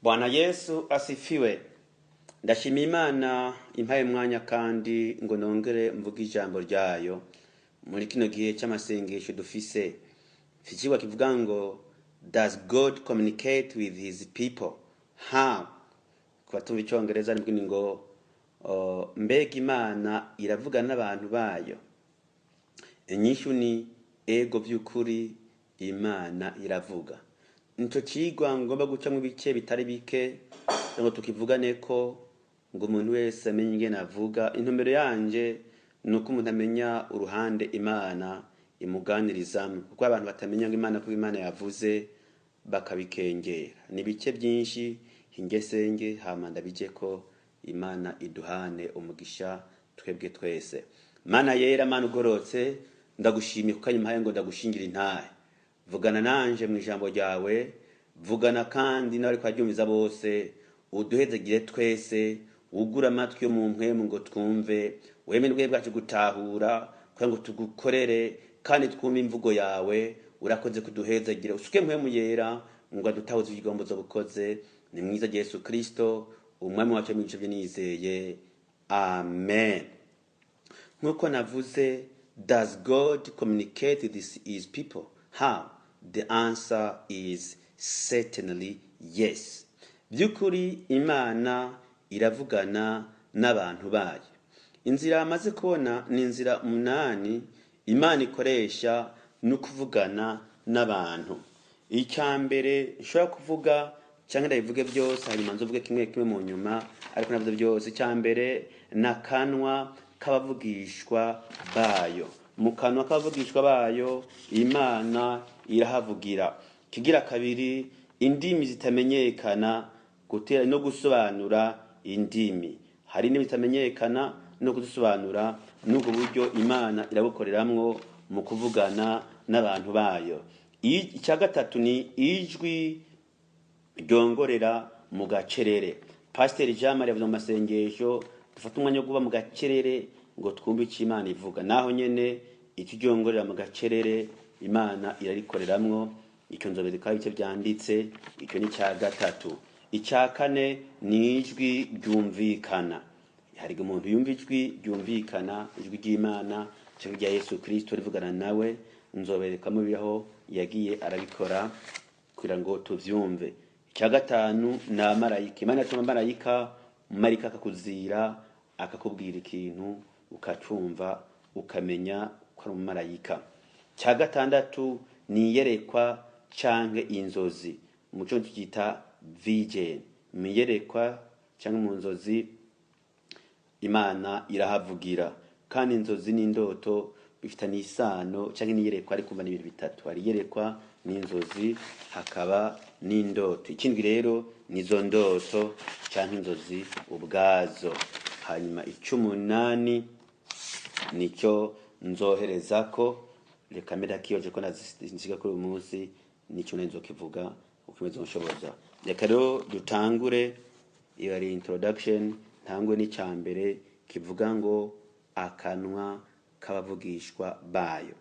Bwana Yesu asifiwe. Ndashima Imana impaye umwanya kandi ngo nongere mvuge ijambo ryayo muri kino gihe cy'amasengesho dufise. Mfite icigwa kivuga ngo "Does God communicate with his people? How?" Ku batumva icongereza nibwo ni ngo mbega Imana iravugana n'abantu bayo? Inyishu ni ego, by'ukuri Imana iravuga. Nico cigwa ngomba gucamwo ibice bitari bike ngo tukivugane ko ngo umuntu wese amenye ingene avuga. Intumbero yanje ni uko umuntu amenya uruhande Imana imuganirizamwo, kuko abantu batamenya ngo Imana ko Imana yavuze bakabikengera. Ni ibice byinshi hingesenge hama ndabijeko. Imana iduhane umugisha twebwe twese. Mana yera, Mana ugorotse, ndagushimiye kuko anyumaye ngo ndagushingira intahe. Vugana nanje mu ijambo ryawe, vugana kandi n'abari kwaryumviza bose, uduhezegire twese, wugure amatwi yo mu mpwemu ngo twumve, wemere ubwenge bwacu gutahura kugira ngo tugukorere kandi twumve imvugo yawe. Urakoze kuduhezagira, usuke Mpwemu Yera ngo adutahuze igombo zo bukoze. Ni mwiza Yesu Kristo umwami wacu mwigisha byo nizeye, amen. Nk'uko navuze, does God communicate with his people? How? The answer is certainly yes. By'ukuri Imana iravugana n'abantu bayo. Inzira amaze kubona ni inzira umunani Imana ikoresha no kuvugana n'abantu. Icya mbere nshobora kuvuga, cyangwa ndabivuge byose hanyuma nzovuge kimwe kimwe mu nyuma, ariko navuze byose. Icya mbere ni akanwa k'abavugishwa bayo. Mu kanwa k'abavugishwa bayo Imana irahavugira. Kigira kabiri, indimi zitamenyekana, gutera no gusobanura indimi. Hari indimi zitamenyekana no kuzisobanura, n'ubwo buryo Imana irabukoreramwo mu kuvugana n'abantu bayo. Icya gatatu ni ijwi ryongorera mu gacerere. Pasiteri Jean Marie yavuze mu masengesho dufate umwanya wo kuba mu gacerere ngo twumve icyo Imana ivuga. Naho nyene icyo ryongorera mu gacerere Imana irarikoreramwo. Icyo nzobereka ibice byanditse. Icyo ni icya gatatu. Icya kane ni ijwi ryumvikana. Hari umuntu yumva ijwi ryumvikana, ijwi ry'Imana cyangwa rya Yesu Kristo rivugana nawe. Nzoberekamo biriho yagiye arabikora kugira ngo tuvyumve. Icya gatanu ni abamarayika. Imana yatuma abamarayika, umumarayika akakuzira akakubwira ikintu ukacumva, ukamenya ko ari umumarayika. Icya gatandatu ni iyerekwa canke inzozi, mu cyo tucyita vision. Mu iyerekwa canke mu nzozi Imana irahavugira. Kandi inzozi n'indoto bifitanye isano, canke n'iyerekwa, ariko umva n'ibintu bitatu: hari iyerekwa n'inzozi, hakaba n'indoto. Ikindi rero nizo ndoto canke inzozi ubwazo. Hanyuma icumunani nicyo nzoherezako. Reka mbere akiyoje ko naziga kuri uyu munsi, nicyo nzokivuga uko imeze nshoboza. Reka rero dutangure. Iyo ari introduction. Ntangwe n'icya mbere kivuga ngo akanwa k'abavugishwa bayo.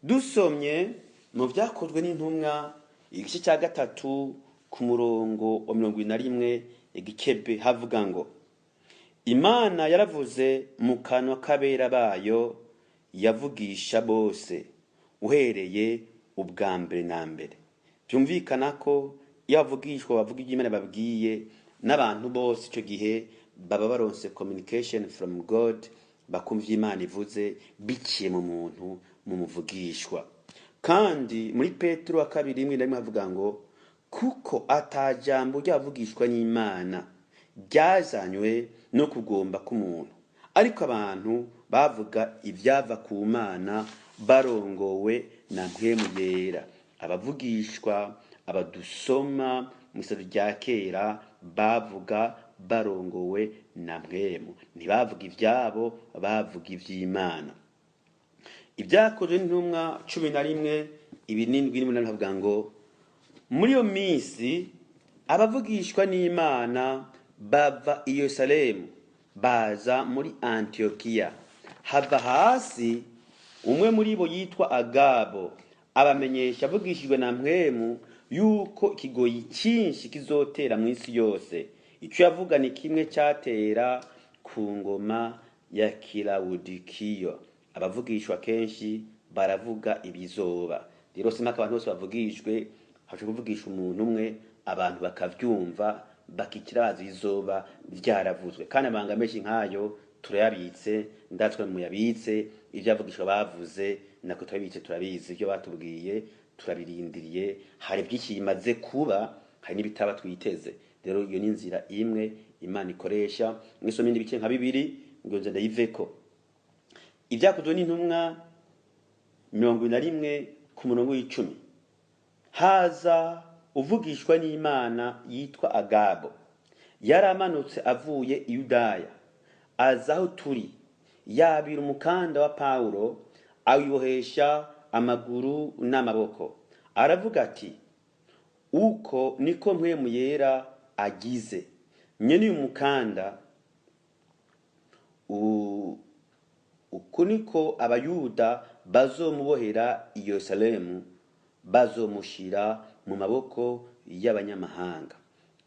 Dusomye mu Byakozwe n'Intumwa igice cya 3 ku murongo wa 71 igice b, havuga ngo Imana yaravuze mu kanwa k'abera bayo yavugisha bose uhereye ubwa mbere na mbere. Byumvikana ko iyo bavugishwa bavuga ibyo Imana babwiye n'abantu bose. Icyo gihe baba baronse communication from God, bakumva ivyo Imana ivuze biciye mu muntu, mu muvugishwa. Kandi muri Petero wa kabiri 1:1 havuga ngo kuko atajambo ryavugishwa n'Imana ryazanywe no kugomba k'umuntu, ariko abantu bavuga ibyava ku Mana barongowe na Mpwemu Yera. Abavugishwa abadusoma mu isano rya kera bavuga barongowe na Mpwemu, ntibavuga ibyabo, bavuga iby'Imana. Ibyakozwe n'Intumwa 11 7-8 havuga ngo muri iyo minsi abavugishwa n'Imana bava i Yerusalemu baza muri Antiyokiya. Hava hasi umwe muri bo yitwa Agabo, abamenyesha avugishijwe na Mpwemu. Yuko ikigoyi cyinshi kizotera mu isi yose. Icyo yavuga ni kimwe cyatera ku ngoma ya Kilawudikiyo. Abavugishwa kenshi baravuga ibizoba. Rero simpaka abantu bose bavugishwe, hashobora kuvugisha umuntu umwe, abantu bakavyumva, bakikira bazi ibizoba vyaravuzwe. Kandi amabanga menshi nk'ayo turayabitse, ndatwe muyabitse, ibyo avugishwa bavuze nako turabitse, turabizi ibyo batubwiye, turabirindiriye. Hari byinshi bimaze kuba, hari n'ibitaba twiteze. Rero iyo ni inzira imwe Imana ikoresha. Mwisome ibindi bice nka bibiri ngo nze ndayiveko. Ibyakozwe n'Intumwa 41 ku murongo w'10: haza uvugishwa n'Imana yitwa Agabo, yari amanutse avuye i Yudaya, aza aho turi, yabira umukanda wa Pawulo, awibohesha amaguru n'amaboko, aravuga ati: "Uko niko Mpwemu Yera agize: nyene uyu mukanda, uku niko Abayuda bazomubohera i Yerusalemu, bazomushira mu maboko y'abanyamahanga."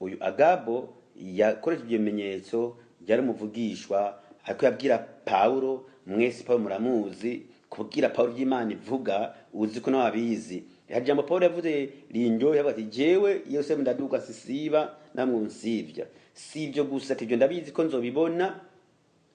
Uyu Agabo yakoresheje ibyo bimenyetso, yari umuvugishwa, ariko yabwira Pawulo. Mwese Pawulo muramuzi. Kubwira Pawulo iby'Imana ivuga, uzi ko nawe abizi. Hari ijambo Pawulo yavuze rinjyohe, yavuga ati: "Jewe Yerusalemu ndaduga, sisiba namwe unsivya." Si ibyo gusa, ati: "Ibyo ndabizi ko nzobibona,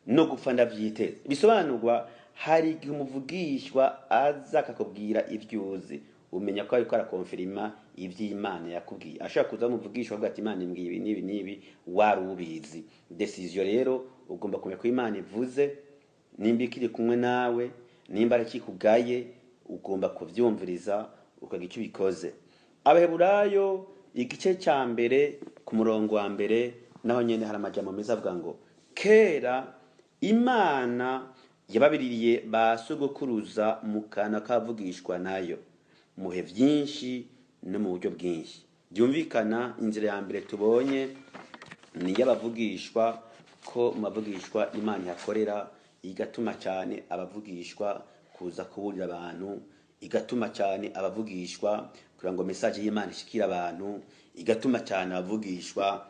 no gupfa ndavyiteze." Bisobanurwa, hari igihe umuvugishwa aza akakubwira ibyo uzi, umenya ko ariko arakonfirima ivy'Imana yakubwiye. Ashobora kuza umuvugishwa avuga ati: "Imana imbwiye ibi n'ibi n'ibi," wari ubizi. Décision rero, ugomba kumenya ko Imana ivuze, nimba ikiri kumwe nawe, nimba arakikugaye, ugomba kuvyumviriza ukagira icyo ubikoze. Abaheburayo igice cya mbere ku murongo wa mbere, naho nyene hari amajambo meza avuga ngo: "Kera Imana yababiririye ba sogokuruza mu kanwa k'abavugishwa nayo muhe byinshi no mu buryo bwinshi." Byumvikana, inzira ya mbere tubonye ni iy'abavugishwa, ko mu bavugishwa Imana ihakorera, igatuma cyane abavugishwa kuza kuburira abantu, igatuma cyane abavugishwa kugira ngo message y'Imana ishikire abantu, igatuma cyane abavugishwa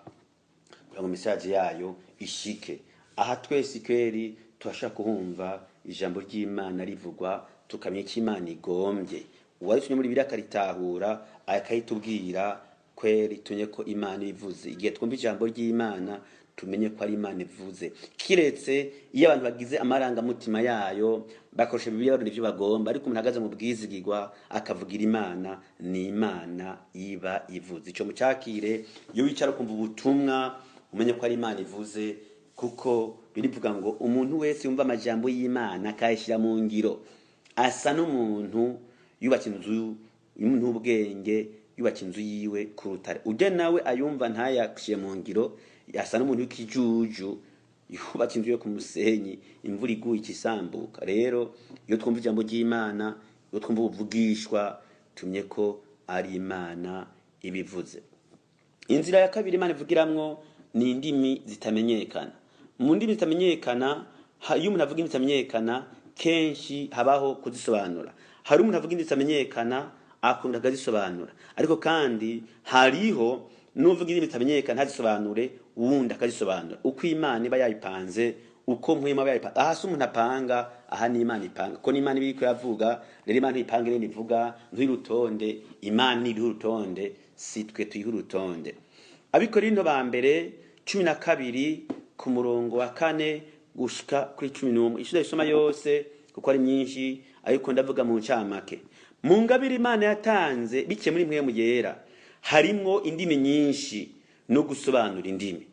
kugira ngo message yayo ishike aha. Twese kweri turashaka kuhumva ijambo ry'Imana rivugwa, tukamenya icyo Imana igombye. Uwarisomye muri Bibiliya akaritahura, akayitubwira, kweri tumenye ko Imana ivuze. Igihe twumva ijambo ry'Imana, tumenye ko ari Imana ivuze, kiretse iyo abantu bagize amarangamutima yayo, bakoresha Bibiliya barunda ibyo bagomba. Ariko umuntu ahagaze mu bwizigirwa akavugira Imana, ni Imana iba ivuze. Icyo mucakire: iyo wicara ukumva ubutumwa, umenye ko ari Imana ivuze, kuko birivuga ngo umuntu wese yumva amajambo y'Imana akayashyira mu ngiro asa n'umuntu yubatse inzu, n'ubwenge, yubatse inzu yiwe ku rutare. Ujya nawe ayumva ntayashyire mu ngiro, asa n'umuntu w'ikijuju yubatse inzu yo ku musenyi, imvura iguye ikisambuka. Rero iyo twumva ijambo ry'Imana, iyo twumva ubuvugishwa, tumye ko ari Imana ibivuze. Inzira ya kabiri Imana ivugiramwo ni indimi zitamenyekana. Mu ndimi zitamenyekana, iyo umuntu avuga indimi zitamenyekana, kenshi habaho kuzisobanura. Hari umuntu avuga indimi zitamenyekana, akunda akazisobanura, ariko kandi hariho n'uvuga indimi zitamenyekana ntazisobanure, uwundi akazisobanura. Uko Imana iba yayipanze, uko Mpwemu aba yayipanze. Aha si umuntu apanga, aha ni Imana ipanga, ko ni Imana iba iriko iravuga. Rero Imana ntipanga irindi ivuga, ntuyirutonde. Imana iriho urutonde, si twe tuyiha urutonde. Abikorinto ba mbere 12 ku murongo wa 4 gushika kuri 11. Ishure isoma yose kuko ari myinshi, ariko ndavuga mu ncamake. Mu ngabire Imana yatanze biciye muri Mpwemu Yera harimwo indimi nyinshi no gusobanura indimi.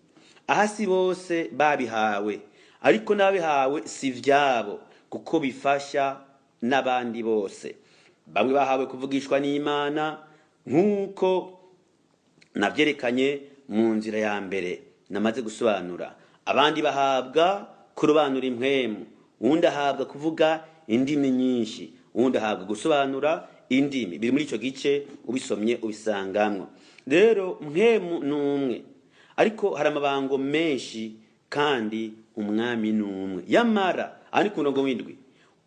Aha si bose babihawe, ariko n'ababihawe si vyabo, kuko bifasha n'abandi bose. Bamwe bahawe kuvugishwa n'Imana, nk'uko navyerekanye mu nzira ya mbere namaze gusobanura. Abandi bahabwa kurobanura impwemu, uwundi ahabwa kuvuga indimi nyinshi, uwundi ahabwa gusobanura indimi. Biri muri ico gice, ubisomye ubisangamwo. Rero Mpwemu ni umwe, ariko hari amabango menshi, kandi Umwami ni umwe. Yamara ari ku murongo w'7: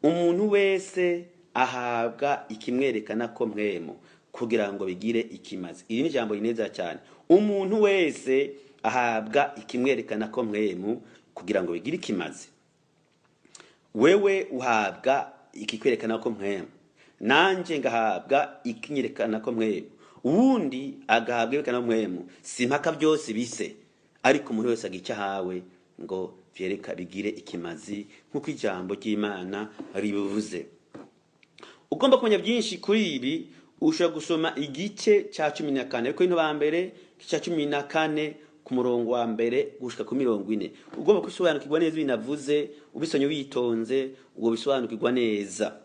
umuntu wese ahabwa ikimwerekana ko Mpwemu. kugira ngo bigire ikimazi. Iri ni ijambo rineza cyane. Umuntu wese ahabwa ikimwerekana ko mpwemu kugira ngo bigire ikimazi. Wewe uhabwa ikikwerekana ko mpwemu, nanje ngahabwa ikinyerekana ko mpwemu, uwundi agahabwa ibyerekana ko mpwemu. Si impaka byose bise, ariko umuntu wese agica ahawe ngo vyereka bigire ikimazi nk'uko ijambo ry'Imana ribivuze. Ugomba kumenya byinshi kuri ibi, ushobora gusoma igice cya 14, ariko ino ba mbere cya 14 ku murongo wa mbere gushika ku 40. Ugomba gusobanukirwa neza ibinavuze, ubisonye witonze, ubwo bisobanukirwa neza.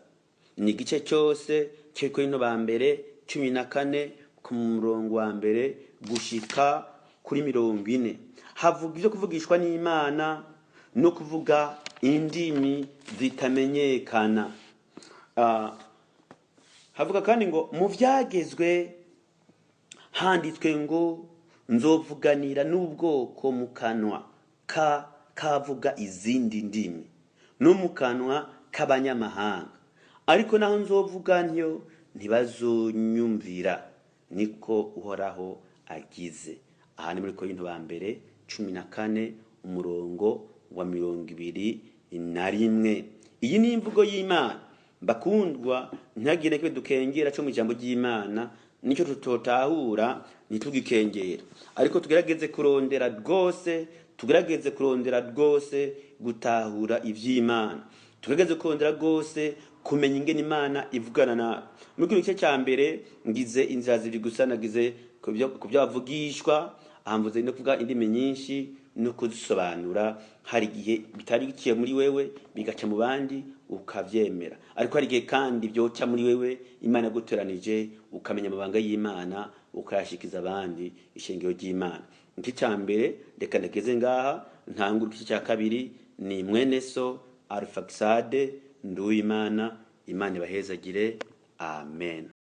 Ni igice cyose cy'Abakorinto ba mbere 14 ku murongo wa mbere gushika kuri 40. Havuga ibyo kuvugishwa n'Imana no kuvuga indimi zitamenyekana. Havuga kandi ngo mu byagezwe handitswe ngo nzovuganira n'ubwoko mu kanwa ka kavuga izindi ndimi no mu kanwa k'abanyamahanga, ariko naho nzovuga ntyo ntibazonyumvira, niko Uhoraho agize. Aha ni muri Korinto ba mbere 14 umurongo wa 21. Iyi ni imvugo y'Imana. Bakundwa, ntihagire ko dukengera cyo mu ijambo ry'Imana, nicyo tutotahura ntitugikengera, ariko tugerageze kurondera rwose, tugerageze kurondera rwose gutahura ivy'Imana, tugerageze kurondera rwose kumenya ingene Imana ivugana nawe. Muri kino gice cya mbere ngize inzira zibiri gusa, nagize ku byo bavugishwa, ahamvuze no kuvuga indimi nyinshi no kuzisobanura. Hari igihe bitari biciye muri wewe bigaca mu bandi ukavyemera, ariko hari igihe kandi byoca muri wewe Imana yagutoranije ukamenya amabanga y'Imana ukayashikiza abandi, ishengero ry'Imana. Igice cya mbere reka ndageze ngaha, ntangure igice cya kabiri. Ni mwene so Arufakisade Nduwimana. Imana ibahezagire. Amen.